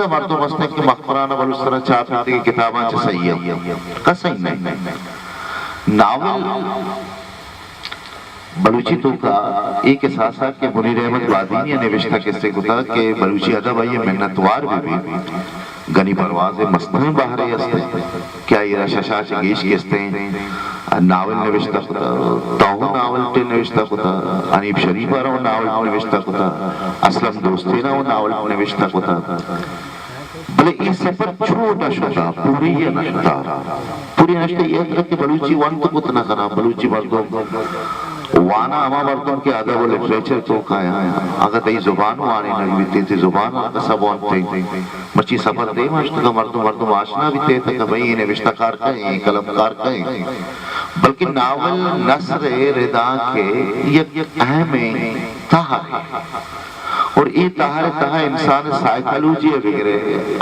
مردم ہستیں کہ مکران بلوچ سرا چاپ بیتگیں کتاباں چہ سہی انت، کس سہی نہ انت۔ ناول بلوچی توکا اے کساسا کہ منیر احمد بادینی ء نوشتہ کسے کتا کہ بلوچی ادب آئی ء منتوار بہ بیت۔ گنی پرواز ء مستریں بہرے است کہ آئی را ششا چہ گیش کستیں ناول نوشتہ کتا، تو ناول ٹے نوشتہ کتا، حنیف شریف ء را ناول نوشتہ کتا، اسلم دوستین ء ناول نوشتہ کتا۔ بلے اے سفر چو نہ شتا، پوری ء نہ شتا۔ پوری نہ شتا، اے ترا کہ بلوچی ونت کت نہ کنا، بلوچی مردم وانا ہما مردم کہ ادب و لٹریچر تو کایا، اگہ تئی زبان وانے نہ بیتے، تئی زبان کسا بونتے۔ مرچی سفر دیم اشتگا مردم، مردم آشنا بیتے تک بھئی اے نوشتہ کار کئے، اے قلم کار کئے۔ بلکہ ناول نثر ردا کے یک اہم تہر ہے۔ اور اے تہر ء تہا انسان ء سائیکالوجی ء بگرے،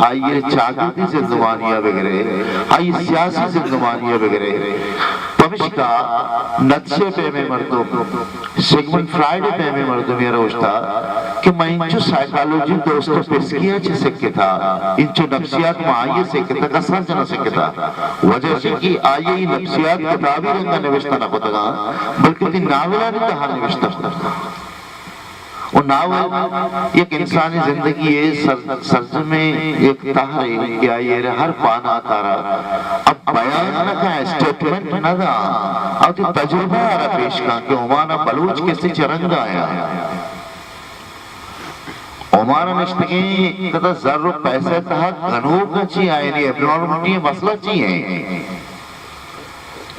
آئی ء چاگردی زندمانی ء بگرے، آئی ء سیاسی زندمانی ء بگرے۔ پمشکا نتشے پیمیں مردم، سیگمنڈ فرائیڈ ء پیمیں مردم ء روشتا کہ من انچو سائیکالوجی دوستو پسکی ء چہ سکتا، انچو نفسیات ما آئی ء سکتا، کسان چہ نہ سکتا۔ وجہ چی کہ آئی ء نفسیات کتابی رنگا نوشتہ نہ کتگاں، بلکہ وتی ناولانی تہا نوشتہ کتگاں۔ و ناول یک انسانی زندگی ء سر-، سرجمیں یک تہرے کہ آئی ء ہر پانا تارا اب بیان نہ کن، اسٹیٹمنٹ نہ داں، وتی تجربہ ء را پیش کن کہ عمان ء بلوچ کسے چہ رنگ آیاں۔ عمان ء نشتگیں کتا زر و پیسہ تہا گنوک چی آئینی ابنارملٹی مسئلہ چی ہیں؟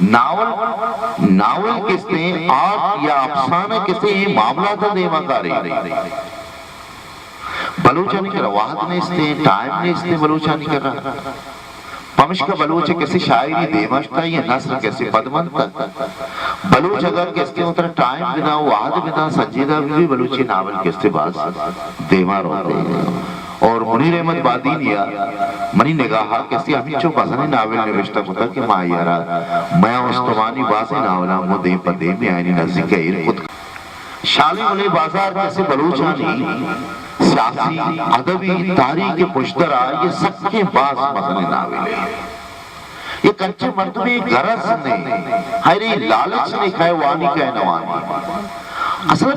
ناول، ناول کستیں آرٹ یا افسانہ کستیں اے معاملات ء دیما کاری۔ بلوچانی کرا وہد نیستیں، ٹائم نیستیں بلوچانی کرا۔ پمشکا بلوچ کسی شاعری دیما شتا یا نثر کسی پد منتا۔ بلوچ اگر کستیں اترا ٹائم بدا، وہد بدا، سنجیدہ بھی، بلوچی ناول کستے باز دیما روتے۔ اور منیر احمد بادینی ء منی نگاہ ء کسے ہمینچو مزنیں ناول نوشتہ کتگ کہ ما آئی ء را میاں استمانی بازیں ناولاں گوں دیم پہ دیم آیانی نزیک ء ایر کت۔ شالی گلیں بازار کسے بلوچانی سیاسی، ادبی، تاریخ پشدر ء یہ سکیں باز مزنیں ناولے۔ یک انچیں مردمے گرز نے، ہری لالچ نے، کئے وانی کئے نہ وانی۔ اصل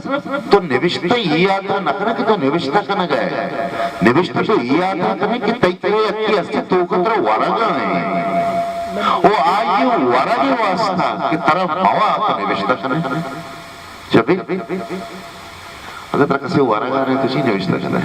تو نوشتہ ای آتا نہ کنے کہ تو نوشتہ کنگ ء۔ نوشتہ تو ای آتا کنے کہ تئی کرے یکی ہستی تو کہ ترا ورگا ہیں۔ او آئی ورگ واسطہ کہ ترا موا تو نوشتہ کنے۔ چبی؟ اگر ترا کسی ورگا نہیں تو چی نوشتہ کنے؟